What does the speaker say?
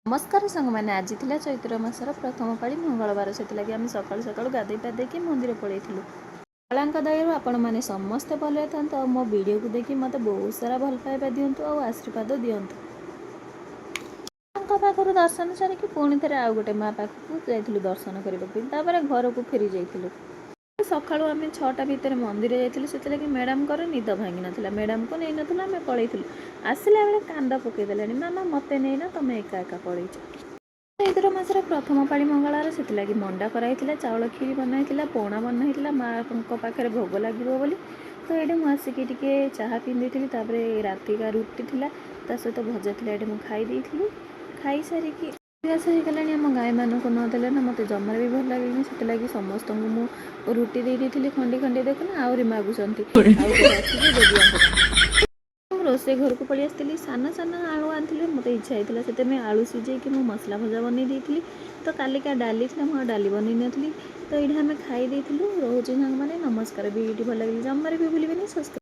ନମସ୍କାର ସାଙ୍ଗମାନେ, ଆଜି ଥିଲା ଚୈତ୍ର ମାସର ପ୍ରଥମ ପାଳି ମଙ୍ଗଳବାର। ସେଥିଲାଗି ଆମେ ସକାଳୁ ସକାଳୁ ଗାଧୋଇ ପାଧେଇକି ମନ୍ଦିର ପଳେଇଥିଲୁ। ମଙ୍ଗଳାଙ୍କ ଦୟାରୁ ଆପଣମାନେ ସମସ୍ତେ ଭଲରେ ଥାନ୍ତୁ ଆଉ ମୋ ଭିଡ଼ିଓକୁ ଦେଖି ମୋତେ ବହୁତ ସାରା ଭଲ ପାଇବା ଦିଅନ୍ତୁ ଆଉ ଆଶୀର୍ବାଦ ଦିଅନ୍ତୁ। ମାଙ୍କ ପାଖରୁ ଦର୍ଶନ ସାରିକି ପୁଣି ଥରେ ଆଉ ଗୋଟେ ମା ପାଖକୁ ଯାଇଥିଲୁ ଦର୍ଶନ କରିବାକୁ। ତାପରେ ଘରକୁ ଫେରି ଯାଇଥିଲୁ। ସକାଳୁ ଆମେ 6ଟା ଭିତରେ ମନ୍ଦିର ଯାଇଥିଲୁ। ସେଥିଲାଗି ମ୍ୟାଡ଼ାମଙ୍କର ନିଦ ଭାଙ୍ଗିନଥିଲା। ମ୍ୟାଡ଼ାମକୁ ନେଇନଥିଲୁ, ଆମେ ପଳେଇଥିଲୁ। ଆସିଲା ବେଳେ କାନ୍ଦ ପକେଇଦେଲାଣି, "ମାମା, ମୋତେ ନେଇନ, ତମେ ଏକା ଏକା ପଳେଇଛ।" ଚୈତ୍ର ମାସର ପ୍ରଥମ ପାଳି ମଙ୍ଗଳବାର, ସେଥିଲାଗି ମଣ୍ଡା କରାହେଇଥିଲା, ଚାଉଳ କ୍ଷୀରି ବନା ହେଇଥିଲା, ପଣା ବନା ହେଇଥିଲା ମାଆଙ୍କ ପାଖରେ ଭୋଗ ଲାଗିବ ବୋଲି। ତ ଏଇଠି ମୁଁ ଆସିକି ଟିକେ ଚାହା ପିଇ ଦେଇଥିଲି। ତାପରେ ରାତିକା ରୁଟି ଥିଲା, ତା ସହିତ ଭଜା ଥିଲା, ଏଇଠି ମୁଁ ଖାଇ ଦେଇଥିଲି। ଖାଇସାରିକି ଅଭ୍ୟାସ ହେଇଗଲାଣି, ଆମ ଗାଈମାନଙ୍କୁ ନଦେଲେ ନା ମୋତେ ଜମାରେ ବି ଭଲ ଲାଗେନି। ସେଥିଲାଗି ସମସ୍ତଙ୍କୁ ମୁଁ ରୁଟି ଦେଇ ଦେଇଥିଲି ଖଣ୍ଡି ଖଣ୍ଡି। ଦେଖୁନ, ଆହୁରି ମାଗୁଛନ୍ତି, ଆଉ ଗୋଟେ ଅଛି ଯେ ଦେବି ୟାଙ୍କ ପାଇଁ। ମୁଁ ରୋଷେଇ ଘରକୁ ପଳେଇ ଆସିଥିଲି। ସାନ ସାନ ଆଳୁ ଆଣିଥିଲି, ମୋତେ ଇଚ୍ଛା ହେଇଥିଲା, ସେଥିପାଇଁ ଆଳୁ ସିଝେଇକି ମୁଁ ମସଲା ଭଜା ବନେଇ ଦେଇଥିଲି। ତ କାଲିକା ଡାଲି ଥିଲା, ମୁଁ ଆଉ ଡାଲି ବନେଇ ନଥିଲି। ତ ଏଇଠି ଆମେ ଖାଇ ଦେଇଥିଲୁ। ରହୁଛି ସାଙ୍ଗମାନେ, ନମସ୍କାର। ଭିଡ଼ିଓଟି ଭଲ ଲାଗିଲେ ଜମାରେ ବି ଭୁଲିବେନି ସବସ୍କ୍ରାଇବ୍।